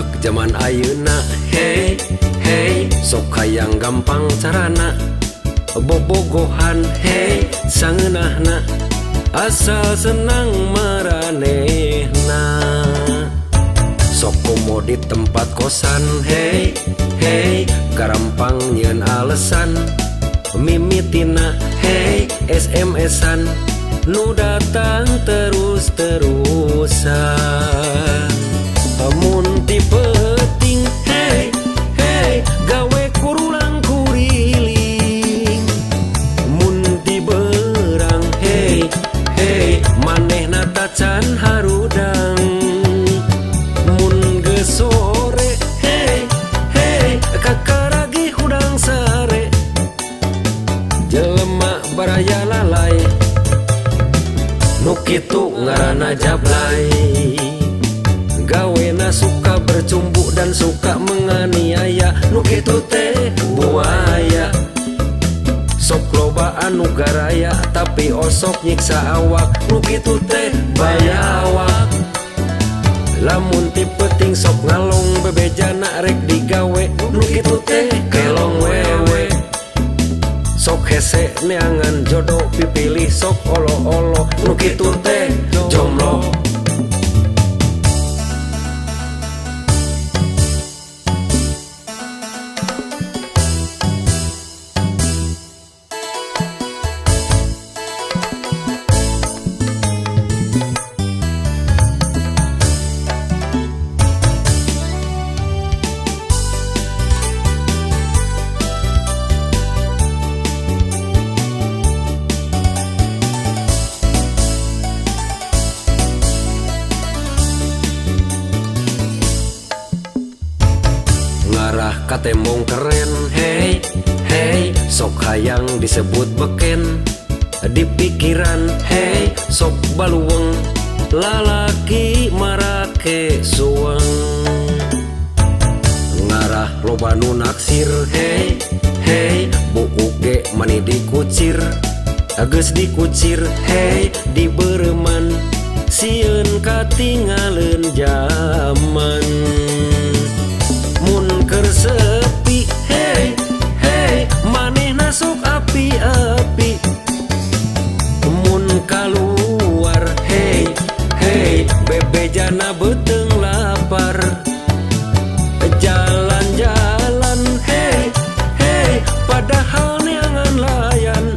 Budak zaman ayeuna, hey hey, sok hayang gampang carana. Bobogohan, hey, sangeunahna, asal senang maranehna. Sok komo di tempat kosan, hey hey, garampang nyieun alesan. Mimitina, hey, SMS-an, nu datang terus-terusan. Mun ti peuting, hey hey, gawe kurulang kuriling. Mun ti beurang, hey hey, manehna tacan harudang. Mun geus sore, hey hey, kakaragi hudang sare. Jelema baraya lalai, nu kitu ngaranna jablay. Gawena suka bercumbu dan suka menganiaya, nu kitu teh buaya. Sok loba anu garaya tapi osok nyiksa awak, nu kitu teh bayawak. Lamun ti peuting sok ngalong bebejana rek digawe, nu kitu teh kelong wewe. Sok hese neangan jodoh pipilih sok olo-olo, nu kitu teh jomblo. Ngarah katembong keren, hey hey, sok hayang disebut beken. Di pikiran, hey, sok baluweng, lalaki marake suweng. Ngarah loba nu naksir, hey hey, buuk ge mani dikucir. Geus dikucir, hey, dibeureman, sieun katingaleun jaman. Mun keur sepi, hey hey, manehna sok api-api. Mun kaluar, hey hey, bebejana beuteung lapar. Jalan-jalan, hey hey, padahal neangan layan.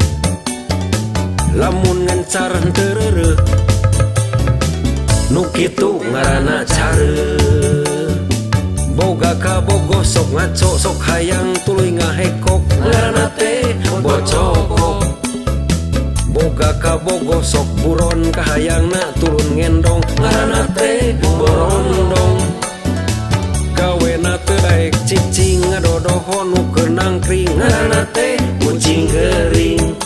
Lamun ngencar henteu reureuh, nu kitu ngaranna careuh. Boga kabogoh sok ngaco sok hayang tuluy ngahekok, ngaranna teh bocokok. Boga kabogoh sok buron kahayangna turun ngendong, ngaranna teh borondong. Gawena teu daek cicing ngadodoho nu keur nangkring, ngaranna teh kucing gering.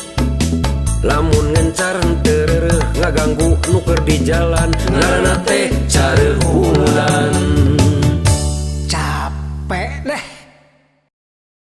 Lamun ngencar henteu reureuh ngaganggu nu keur di jalan, ngaranna teh careuh bulan.